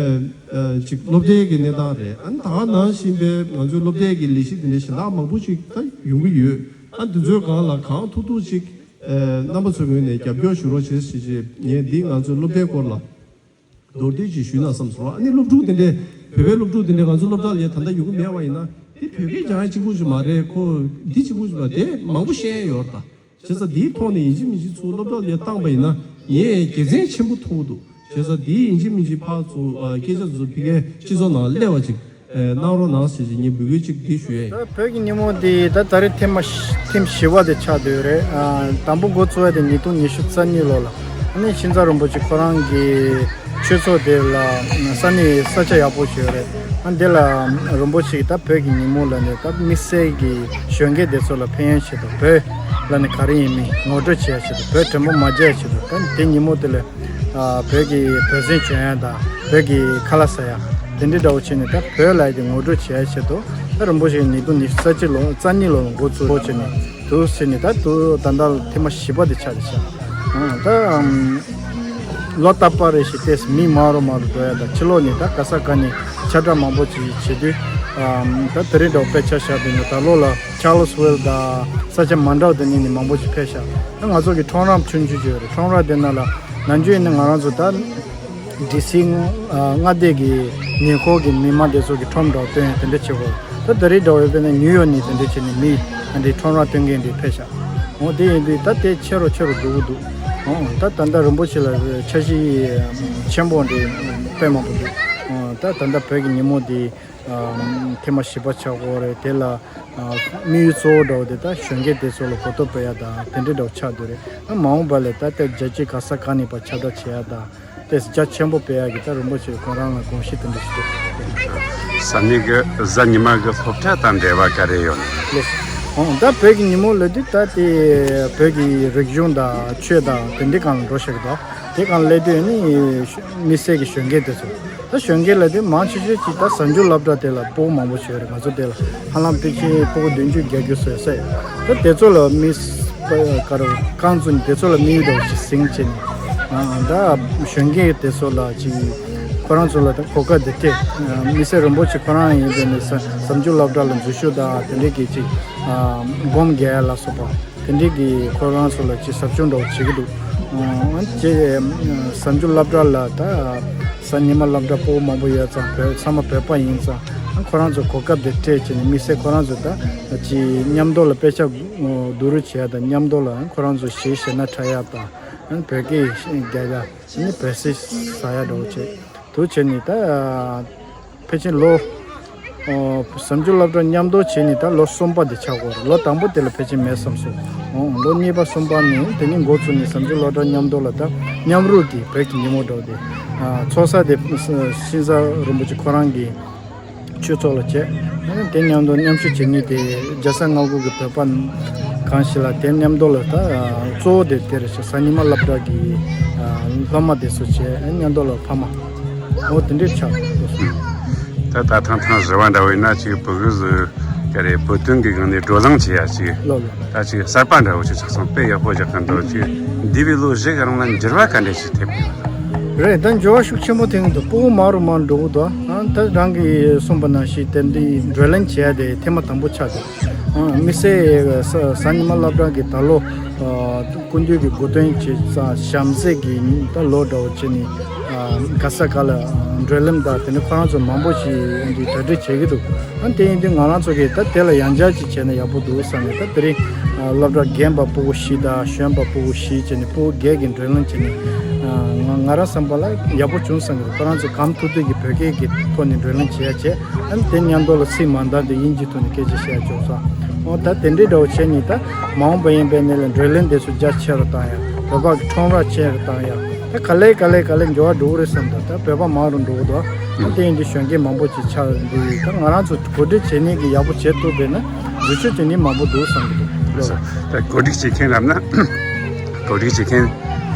ཨ་གཅིག་སློབ་གྲྭའི་གི་གནས་སྟངས་རེད། ཨ་ནི་ད་ག་ནང་བཞིན་པའི་ང་ཚོའི་སློབ་གྲྭའི་གི་ལས་གཞི་དེ་འདྲའི་གཞན་དག་མང་པོ་ཅིག་ད་ཡོང་གི་ཡོད། ཨ་འདི་ཚོའི་སྒང་ལ་གང་ཐུབ་ཐུབ་ཅིག་ཨ་རྣམ་པ་ཚོའི་ངོས་ནས་རྒྱབ་སྐྱོར་ཞུ་རོགས་བྱེད་ཞེས་བྱས། ངས་འདི་ང་ཚོའི་སློབ་གྲྭའི་སྐོར་ལ་མདོར་བསྡུས་ཅིག་ཞུས་ན་བསམ་སོང་། ཨ་ནི་སློབ་ཕྲུག་དེ་འདྲའི་བོད་པའི་སློབ་ཕྲུག་དེ་འདྲའི་ང་ཚོའི་སློབ་གྲྭ་ལ་ཡ་ད་ལྟ་ཡོང་གི་མེད་པ་ཡིན་ན་ དེ་བོད་སྐད་སྦྱང་ཡ་གཅིག་པུ་ཞིག་མ་རེད། ཁོ་འདི་གཅིག་པུ་ཞིག་མ་རེད། དེ་མང་པོ་ཤེས་ཡ་ཡོད་རེད་ད། བྱས་ཙང་འདིའི་ཐོག་ནས་ཡིན་གཅིག་མིན་གཅིག་ཚུར་སློབ་གྲྭ་ལ་བཏང་པ་ཡིན་ན་ངས་དགེ་མཚན་ཆེན་པོ་མཐོང་གི་འདུག་བྱས་ཙང་འདིའི་ཡིན་གཅིག་མིན་གཅིག་ཕར་ཚུར་ཨ་སྐད་ཆ་ཚོ་ཕ་གིའི་སྤྱི་ཚོགས་ནང་སླེབས་པ་ཅིག་ཨ་གནང་རོགས་གནང་ཟེར་ཅིག་ངས་འབོད་སྐུལ་ཅིག་འདི་ཞུ་ཡས་ཡིན། ད་བོད་ཀྱི་ཉིན་མོ་འདི་ད་ད་རེས་ཐེངས་མ་ཐེངས་བཞི་པ་དེ་ཆགས་བསྡད་ཡོད་རེད། ཨ་དང་པོ་འགོ་བཙུགས་ཡ་དེ་ཉིས་སྟོང་ཉི་ཤུ་རྩ་གཉིས་ལོ་ལ་ཨ་ནི་ཤིང་བཟའ་རིན་པོ་ཆེ་ཁོ་རང་གི་ཆོས་ཚོགས་དེ་ལ་ས་གནས་ས་ཆ་ཡག་པོ་ཞིག་ཡོད་རེད། ཨ་འདི་ལ་རིན་པོ་ཆེ་གིས་ད་བོད་ཀྱི་ཉིན་མོ་ལ་ནི་ད་དམིགས་བསལ་གྱི་གཞོན་སྐྱེས་དེ་ཚོ་ལ་ཕན་ཡོན་ཆེད་དུ་བོད་ལ་ནི་ག་རེ་ཡིན་མིན་ངོ་སྤྲོད་བྱེད་ཡ་ཆེད་དུ་བོད་དྲན་པ་མ་བརྗེད་ཡ་ཆེད་དུ་ད་དེ་ཉིན་མོ་དེ་ལ་ཨ་བོད་ཀྱི་བོད་ཟན་གྱོན་ཡ་དང་བོད་ཀྱི་ཁ་ལག་ཟ་ཡ་དེ་འདྲའི་འདྲ་བོ་བྱས་ནས་ད་བོད་ལ་ཡ་དེ་ངོ་སྤྲོད་བྱེད་ཡ་ཆེད་དུ་ད་རིན་པོ་ཆེ་ཉིས་སྟོང་ཉི་ཤུ་རྩ་གཅིག་ལོ་རྩ་གཉིས་ལོ་ལ་འགོ་བཙུགས་བྱས་ནས་འདུག་ཟེར་ནས་ད་དུ་ད་ལྟ་ལ་ཐེངས་མ་བཞི་པ་དེ་ཆགས་བསྡད་ཤག་ཨང་ད་ཨམ་ལོ་རྟག་པར་རེ་བཞིན་ཏོག་ཙམ་མི་མང་རུ་མང་རུ་འགྲོ་ཡ་དང་ཕྱི་ལོགས་ནས་ད་ག་ས་ག་ནས་ཁྱབ་བསྒྲགས་མང་པོ་ཅིག་བྱེད་དུས་ཨམ་ད་དེ་རིང་འདྲ་བོ་དཔེ་ཆ་བཞག་དུས་ནས་ད་ལོ་ལ་ཆར་ལི་སི་ཝིལ་དང་ས་ཆ་མ་འདྲ་བ་དེ་ནས་ནི་མང་པོ་ཅིག་ཕེབས་ཤག་ད་ང་ཚོ་གི་ཁྲོམ་ར་ཆུང་ཆུང་ཅིག་ཡོད་རེད། ཁྲོམ་ར་དེ་ནང་ལ་ནམ་རྒྱུན་ཡིན་ན་ང་རང་ཚོ་ད། ཌི་སི་མངའ་སྡེ་གི་ཉེ་འཁོར་གྱི་མི་མང་དེ་ཚོ་གི་ཁྲོམ་འདྲ་བོ་སྟོན་ཡ་དེ་འདྲ་བྱེད་དགོས། ད་ད་རེས་འདྲ་བོ་ཡོད་པས་ན་ནིའུ་ཡོག་ནས་དེ་འདྲ་བྱས་ནས་མི་ཨ་འདྲའི་ཁྲོམ་ར་སྟོན་མཁན་འདྲ་ཕེབས་ཤག་འོ་དེ་ཡིན་དུས་ད་དེ་ཆེ་རུ་ཆེ་རུ་འགྲོ་གི་འདུག་འོ་ད་ད་ལྟ་རིན་པོ་ཆེ་ལ་འཆར་གཞི་ཆེན་པོ་འདྲ་དཔེ་མང་པོ་འདུག་འོ་ད་ད་ལྟ་བོད་ཀྱི་ཉིན་མོ་འདི་ཐེངས་མ་བཞི་པ་ཆགས་ཀྱི་ཡོད་རེད། དེ་ལ་དམིགས་ཡུལ་གཙོ་བོ་འདྲ་བོ་དེ་ད་གཞོན་སྐྱེས་དེ་ཚོ་ལ་གོ་རྟོགས་སྤེལ་ཡ་དང་དེ་འདྲ་འདྲ་བོ་ཆགས་བསྡད་ཡོད་རེད། ཨ་མ་འོངས་པ་ལ་ད་ལྟ་རྒྱལ་སྤྱི་ག་ས་ག་ནས་ཕར་ཁྱབ་བསྒྲགས་བྱེད་ཡ་དང་། དེ་རྒྱ་ཆེན་པོ་སྤེལ་ཡག་གི་ད་རིན་པོ་ཆེ་ཁོང་རང་ལ་དགོངས་གཞི་དེ་འདྲ་ཞིག་འདུག་ས་གནས་ཀྱི་གཟའ་ཉི་མ་གི་སློབ་གྲྭ་དང་འབྲེལ་བ་ག་རེ་ཡོད་ནས། ལགས་སོ། ད་བོད་ཀྱི་ཉིན་མོ་ལབ་དུས་ད་དེ་བོད་ཀྱི་རིག་གཞུང་དང་ཆོས་དང་དེ་འདྲའི་སྒང་ལ་འགྲོ་ཤག་གི། ད་དེ་སྒང་ལ་སླེབས་དུས་ནི་དམིགས་བསལ་གྱི་གཞོན་སྐྱེས་དེ་ཚོ་ད་གཞོན་སྐྱེས་ལབ་དུས་མང་ཆེ་ཤོས་ཀྱིས་ད་གཟའ་མཇུག་སློབ་གྲྭ་དེ་ལ་སྤོ་བོ་མང་པོ་ཞིག་ཡོད་རེད། ང་ཚོ་དེ་ལ་ཧ་ལམ་ཕལ་ཆེར་སྤོ་བོ་བདུན་ཅུ་བརྒྱད་ཅུ་བཟོས་ས་ཡོད། ད་དེ་ཚོ་ལ་དམིགས་ག་རེ་རྐང་བཙུགས་ནས་དེ་ཚོ་ལ་དམིགས་ཡུལ་འདྲ་བོ་ཞིག་ཟིན་བྱས་ནས་ཨ་ད་གཞོན་སྐྱེས་དེ་ཚོ་ལ་ཅིག་ཁོ་རང་ཚོ་ལ་ད་གོ་སྐབས་དེ་སྤྲད། དམིགས་བསལ་རིན་པོ་ཆེ་ཁོ་རང་ཡིན་པས་ནས་གཟའ་མཇུག་སློབ་གྲྭ་ལ་འཛུལ་ཞུགས་དང་དེ་འདྲའི་གི་ཅིག་སྒོམ་རྒྱག་ཡ་ལ་སོགས་པ་དེ་འདྲའི་གི་ཁོ་རང་ཚོ་ལ་ཅིག་ཟབ་སྦྱོང་འདྲ་བོ་བྱེད་ཀྱི་འདུག་ཨ་ཅེ་གཟའ་མཇུག་སློབ་གྲྭ་ལ་ད་གཟའ་ཉི་མ་སློབ་གྲྭ་སྤོ་བོ་མང་པོ་ཡོད་ཙང་བོད་ཚང་མ་བོད་པ་ཡིན་ཙང་ཁོ་རང་ཚོ་གོ་སྐབས་དེ་སྤྲད་བྱས་ནས་དམིགས་བསལ་ཁོ་རང་ཚོ་ད་ཅིག་མཉམ་དུ་ལ་དཔེ་ཆ་བསྡུ་རུབ་བྱེད་ཡ་དང་མཉམ་དུ་ལ་ཁོ་རང་ཚོ་གཞས་ཤེས་ན་འཁྲབ་ཡ་དང་བོད་སྐད་རྒྱག་ཡ། ནི་བོད་ཟས་ཟ་ཡ་འདྲ་བོ་བྱས། དུ་བྱས་ནི་ད་ཕལ་ཆེར་ལོ་ཨོ་གཟའ་མཇུག་སློབ་གྲྭ་མཉམ་དུ་བྱས་ནི་ད་ལོ་གསུམ་པ་དེ་ཆགས་ཀྱི་ཡོད་རེད། ལོ་དང་པོ་དེ་ལ་ཕལ་ཆེར་མེད་བསམ་སོང་། ཨོ་ལོ་གཉིས་པ་གསུམ་པ་ནི་དེ་ནི་འགོ་བཙུགས་ནི་གཟའ་མཇུག་སློབ་གྲྭ་མཉམ་དུ་ལ་ད་མཉམ་རུབ་ཀྱི་བོད་ཀྱི་ཉིན་མོ་འདྲ་བོ་དེ་ཚོགས་ས་དེ་ཤིང་བཟའ་རིན་པོ་ཆེ་ཁོ་རང་གི་ཆོས་ཚོགས་ལ་བྱས། དེ་མཉམ་དུ་མཉམ་ཞུགས་བྱེད་མཁན་དེ་རྒྱལ་ས་ལྔ་དགུ་གི་བོད་པ་གང་ཞིག་ལ་དེ་མཉམ་དུ་ལ་ད་གཙོ་བོ་དེ་དེ་རེད་ཤག་གཟའ་ཉི་མ་སློབ་གྲྭ་གི་སློབ་མ་དེ་ཚོ་བྱས་མཉམ་དུ་ལ་ཕ་མ་འོ་དེ་འདྲས་ཆགས། ད་ད་ཐེངས་ཐེངས་བཞི་པ་འདྲ་བོ་ཡིན་ན་ཅིག་བོད་གི་ག་རེ་བོད་དོན་གི་སྒང་ནས་བགྲོ་གླེང་བྱེད་ཡ་ཅིག་ལོ་ལོ། ད་ཅིག་གསར་པ་འདྲ་བོ་ཅིག་ཆགས་སོང་། དཔེ་ཡག་པོ་རྒྱག་གི་འདུག་ཅིག་འདས་པའི་ལོ་བཞི་གི་རིང་ལ་འགྱུར་བ་ག་འདྲས་ཞིག་ཐེབས་ཡོད། རེད། ད་འགྱུར་བ་ཤུགས་ཆེན་པོ་ཐེབས་ཀྱི་འདུག་སྤུ་གུ་མང་རུ་མང་རུ་འགྲོ་གི་འདུག་ཨ་ད་རང་གིས་གསུངས་པ་ནང་བཞིན་དེ་འདི་བགྲོ་གླེང་བྱེད་ཡ་དེ་ཐེངས་མ་དང་པོ་ཆགས་འདུག་ཨ་དམིགས་བསལ་གཟའ་ཉི་མ་སློབ་གྲྭ་གི་ད་ལོ་སྐུ་མདུན་གྱི་དགུང་སྟོན་བྱེད་ཙང་བྱམས་བརྩེ་གི་ད་ལོ་འདྲ་བོ་བྱས་ནས་ག་ས་ག་ལ་བགྲོ་གླེང་དང་དེ་ནས་ཁོ་རང་ཚོ་མང་པོ་ཞིག་གྲ་སྒྲིག་བྱེད་ཀྱི་འདུག་ཨ་དེ་ཡིན་དུས་ང་རང་ཚོ་གིས་ད་དེ་ལ་ཡང་བསྐྱར་ཅིག་བྱས་ན་ཡག་པོ་འདུག་བསམ་ནས། ད་དེ་རིང་སློབ་གྲྭ་རྒན་པ་སྤུ་གུ་བཞི་དང་གཞོན་པ་སྤུ་གུ་བཞི་བྱས་ནས་སྤུ་གུ་བརྒྱད་ཀྱི་བགྲོ་གླེང་བྱས་ནས་ང་ང་རང་བསམ་པ་ལ་ཡག་པོ་བྱུང་བསམ་གྱི་འདུག་ཁོ་རང་ཚོ་གང་ཐུབ་ཐུབ་ཀྱིས་བོད་སྐད་ཀྱི་ཐོག་ནས་བགྲོ་གླེང་བྱེད་ཡ་བྱས། ཨ་ནི་དེ་མཉམ་དུ་ལ་ཚིག་མ་འདང་དེ་དབྱིན་ཇིའི་ཐོག་ནས་སྐད་ཆ་བཤད་ཡ་བྱུང་སོང་། འོ་ད་དེ་འདྲའི་འདྲ་བོ་བྱས་ནས་ད་མ་འོངས་པ་ཡིན་པའི་ནས་ལ་བགྲོ་གླེང་དེ་ཚོ་རྒྱ་ཆེ་རུ་བཏང་ཡ། བོད་པ་གི་ཁྲོམ་ར་ཆེ་རུ་བཏང་ཡ། ད་ག་ལེ་ག་ལེ་ག་ལེ་འགྱུར་བ་འགྲོ་གི་རེད་བསམ་འདུག་ད་བོད་པ་མང་རུ་འགྲོ་གི་འདུག་ཨ་དེ་ཡིན་དུས་གཞོན་སྐྱེས་མང་པོ་ཅིག་ཆགས་འདུག་ད་ང་རང་ཚོ་གོ་སྒྲིག་བྱེད་ནས་ཀྱི་ཡག་པོ་བྱེད་ཐུབ་པས་ན་འཛུལ་ཞུགས་བྱེད་ནི་མང་པོ་འདུག་བསམ་གྱི་འདུག་ད་གོ་སྒྲིག་བྱེད་མཁན་ལབ་ན་གོ་སྒྲིག་བྱེད་མཁན་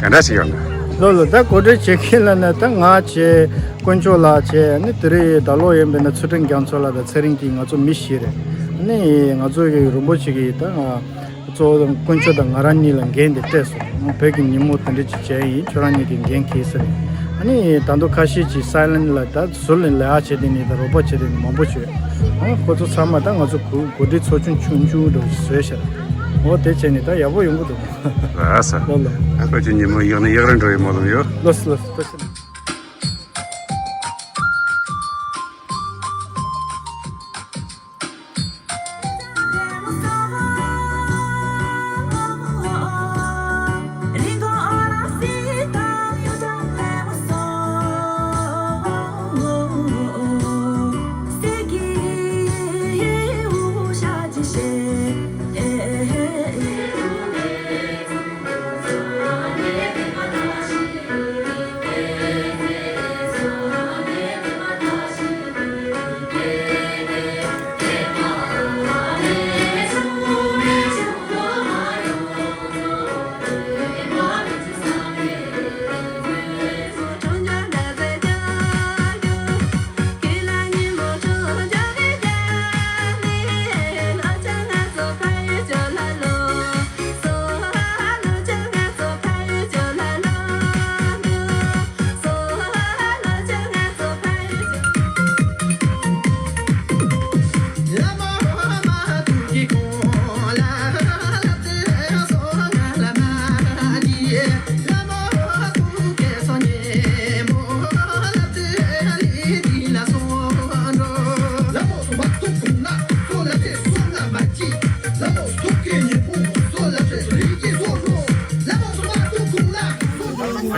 ག་འདྲ་ཞིག་ཡོད་ན། ལོ་ལོ་ད་གོ་སྒྲིག་བྱེད་མཁན་ལབ་ན་ད་ང་བྱས། དཀོན་མཆོག་ལགས་བྱས། ཨ་ནི་དེ་རིང་ད་ལོ་ཡིན་པས་ན་ཚུལ་ཁྲིམས་རྒྱ་མཚོ་ལགས་དང་ཚེ་རིང་སྐྱིད་ང་ཚོ་མི་བཞི་རེད། ཨ་ནི་ང་ཚོ་གི་རིན་པོ་ཆེ་གིས་ད་གཙོ་བོ་དཀོན་མཆོག་དང་ང་རང་གཉིས་ལ་འགན་དེ་སྤྲད་སོང་། བོད་ཀྱི་ཉིན་མོ་དེ་འདྲ་ཅིག་བྱས་ཡིན། ཁྱོད་རང་གཉིས་ཀྱིས་འགན་འཁྱེར་ཟེར། ཨ་ནི་ད་དུང་ཁ་ཤས་ཀྱིས་སའི་ལན་ལ་ད་ཟུར་ལ་ལས་ཀ་བྱེད་དེ་ནི་ད་རོགས་པ་བྱེད་དེ་ནི་མང་པོ་བྱོས། ཨ་ཁོ་ཚོ་ཚང་མ་ད་ང་ཚོ་གོ་གོ་སྒྲིག་ཚོགས་ཆུང་ཆུང་ཆུང་འདྲ་བོ་ཞིག་བཟོས་ཤག་འོ་དེ་བྱས་ནི་ད་ཡག་པོ་ཡོང་གི་འདུག་ལགས་སོ། ལགས་ལགས། ཨ་ཁོ་ཚོའི་ཉིན་མོ་ཡག་ནས་ཡག་རུ་འགྲོ་ཡི་སྨོན་ལམ་ཡོད། ལགས་སོ་ལགས་སོ། ལགས་སོ།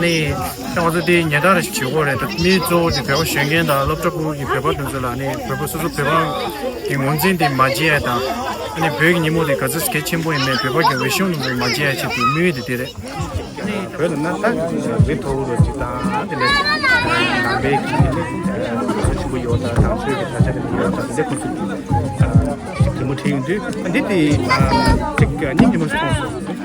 ཨེ། ད་ང་ཚོ་དེ་ཉེན་བརྡ་རེ་ཞིག་བྱེད་དགོས་རེད། ད་མི་གཙོ་བོ་དེ་བོད་པ་གཞོན་སྐྱེས་དང་སློབ་གྲྭ་ཕྲུ་གུ་གི་བོད་པ་དེ་ཚོ་ལ་ནི་བོད་པ་སོ་སོ་བོད་པ་གི་ངོས་འཛིན་དེ་མ་བྱེད་ཡ་དང་། ཨ་ནི་བོད་ཀྱི་ཉིན་མོ་དེ་ག་ཚོད་གལ་ཆེན་པོ་ཡིན་མེད་བོད་པ་གི་རིག་གཞུང་དེ་ཚོ་མ་བརྗེད་ཡ་ཆེད་དུ་དམིགས་ཡུལ་དེ་དེ་རེད། བོད་ལ་ན་ད་མི་མཐོ་བོ་རུ་ཅིག་དང་དེ་ལས་ནང་པའི་གི་ནི་གཟི་བརྗིད་ཆེན་པོ་ཡོད་ད་དང་ཆོས་ཀྱི་དར་ཆ་གི་ཡོད་ད་དེ་ཁོ་ཚོ་གི་གད་མོ་དྲིས་ཡོང་དུས་འདི་དེ་ཅིག་སྙིང་རྗེ་མོ་ཞིག་མཐོང་སོང་།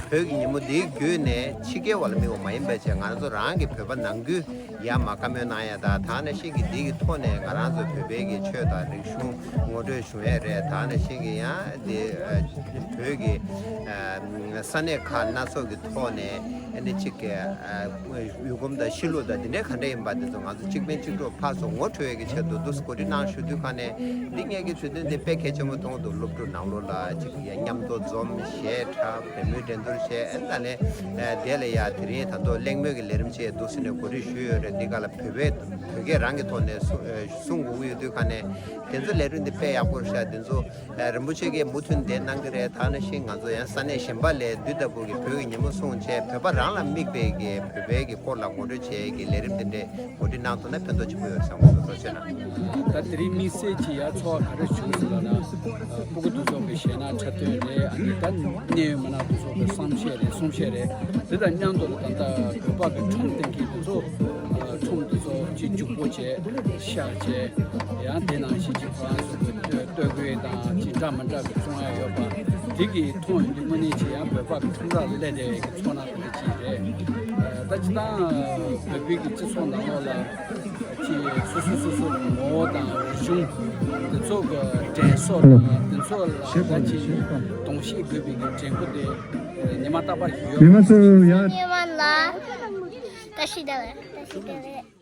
བོད་ཀྱི་ཉིན་མོ་འདིའི་བརྒྱུད་ནས་ཕྱི་རྒྱལ་བ་ལ་དམིགས་པ་མ་ཡིན་པ་བྱས་ང་རང་ཚོ་རང་གི་བོད་པ་ནང་ཁུལ་ཡར་མར་བཀའ་མོལ་གནང་ཡ་དང་། དེ་ནང་བཞིན་གྱི་འདི་གི་ཐོག་ནས་ང་རང་ཚོ་བོད་པའི་གི་ཆོས་དང་རིག་གཞུང་ངོ་སྤྲོད་བྱུང་ཡས་རེད། དེ་ནང་བཞིན་གྱི་ཡང་འདི་བོད་ཀྱི་ས་གནས་ཁག་སྣ་ཚོགས་ཀྱི་ཐོག་ནས་ཨ་ནི་གཅིག་གི་འོས་སྒོམ་དང་གཤིས་ལུགས་དང་འདི་འདྲའི་ག་འདྲ་ཡིན་པ་དེ་ཚོ་ང་ཚོ་གཅིག་ཕན་གཅིག་གྲོགས་ཕར་ཚུར་ངོ་འཕྲོད་ཡས་ཀྱི་ཆེད་དུ་འདུག་གོ་སྒྲིག་གནང་ཞུ་དུས་ཁ་ནས་འདི་ངེད་ཀྱི་ཚུལ་དོན་དེ་དཔེ་གལ་ཆེན་པོ་མཐོང་འདུག་སློབ་ཕྲུག་ནང་ལོགས་ལ་གཅིག་ཡ་མཉམ་དུ་འཛོམས་གཞས་འཁྲབ་འགྲན་བསྡུར་འགྲན་བསྡུར་བྱས། ཨ་ནི་ད་ལས་ཨ་དེ་ལ་ཡ་དེ་རིང་ད་དུང་གླེང་མོལ་གྱི་ལས་རིམ་བཅས་འདུག་ཟེར་ནས་གོ་སྒྲིག་ཞུས་ཡོད་རེད། འདི་ག་ལ་བོད་པའི་བོད་སྐད་རང་གི་ཐོག་ནས་གསུང་ཨ་གསུང་དགོས་ཀྱི་ཡོད་དུས་ཁ་ནས་དེ་ཚོ་ལས་རིམ་འདི་དཔེ་ཡག་པོ་རེད་ཤག་དེ་ཚོ་ཨ་རིན་པོ་ཆེ་གིས་མུ་མཐུད་འདི་གནང་གི་རེད། དེ་ནང་བཞིན་ང་ཚོ་ཡང་ས་གནས་གཞན་པ་ལས་འདི་ལྟ་བུ་གི་བོད་ཀྱི་ཉིན་མོ་སྲུང་བྱས་བོད་པ་རང་ལ་དམིགས་པའི་གི་བོད་པའི་གི་སྐོར་ལ་ངོ་སྤྲོད་བྱེད་ཀྱི་ལས་རིམ་འདི་འདྲས་གོ་སྒྲིག་གནང་ཐུབ་ན་ཕན་ཐོགས་ཆེན་པོ་ཡོད་བསམ་གྱི་འདུག་ཐུགས་རྗེ་གནང་། ད་དེ་རིང་དམིགས་བསལ་གྱི་ཡ་ཚོར་བ་ག་རེ་བྱུང་ཟེར་ལབ་ན། ཕྲུ་གུ་དེ་ཚོ་གི་གཞས་སྣ་འཁྲབ་སྟོན་རེད། ཨ་ནི་ད་གནད་ཡོད་མི་སྣ་དེ་ཚོ་གི་བསམ་གཞས་རེད་གསུང་བཤད་རེད། དེ་དང་མཉམ་དུ་ལ་ད་ལྟ་བོད་པ་གི་ཁྲོམ་སྟོན་མཁན་དེ་ཚོ་ཁྲོམ་དེ་ཚོ་ཅིག་རྒྱུག་པོ་བྱས་ཤག་བྱས། ཡང་དེ་ནང་བཞིན་གྱི་ཁོ་རང་ཚོ་གི་སྟོད་གོས་དང་ཅིག་འདྲ་མི་འདྲ་གི་བཙོང་ཡ་ཡོད་པ་དེ་གི་མཐོང་ཡོང་དུས་དངོས་གནས་ཅིག་ཡང་བོད་པ་གི་ཁྲོམ་ར་ལ་སླེབས་བསྡད་ཡོད་ཀྱི་ཚོར་སྣང་དེ་འདྲ་ཅིག་རེད། ད་སྤྱིར་བཏང་བོད་པའི་གི་སྤྱི་ཚོགས་ནང་ལོགས་ལ་ཅིག་སོ་སོ་སོ་སོ་གི་ངོ་བོ་དང་རིག་གཞུང་དེ་ཚོ་གི་དྲན་གསོ་དང་དེ་ཚོ་ལ་ད་ཅིག་གདོང་ཤེས་དགོས་པའི་གི་དྲན་སྐུལ་དེ་ཉི་མ་རྟག་པར་ཞིག་ཡོད། ཉི་མ་ཚོ་ཡ། ཉི་མ་ལ་ད་ཤི་ད་ལེ་ད་ཤི་ད་ལེ།